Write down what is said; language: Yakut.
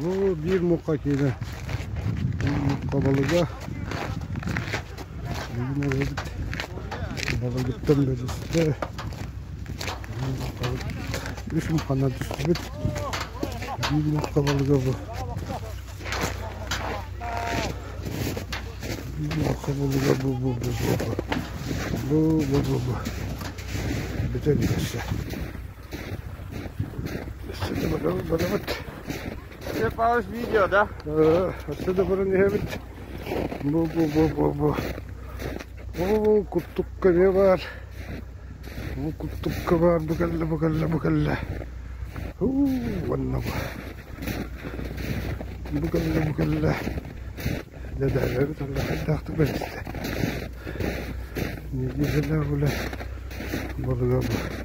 Бу биир муҥха киинэ. Муҥха балыга. Бүгүн эбит балыгыттан бэристэ. Үс муҥханан түстүбүт. Биир муҥха балыга бу. Биир муҥха балыга бу бу бу бу бу бу бу бу бүтэн иһэрсэ. Өссө да барабыт. Все, Павлович, видео, да? Өссө да баран иһэбит. Бу бу бу бу бу. Бу куттукка эмиэ баар. Бу куттукка баар бу кэллэ бу кэллэ бу кэллэ. Уу уонна бу. Бу кэллэ бу кэллэ. Дьэ дээбэбит аллахайдаахтык бэристэ. Неделялаах үлэ балыга бу.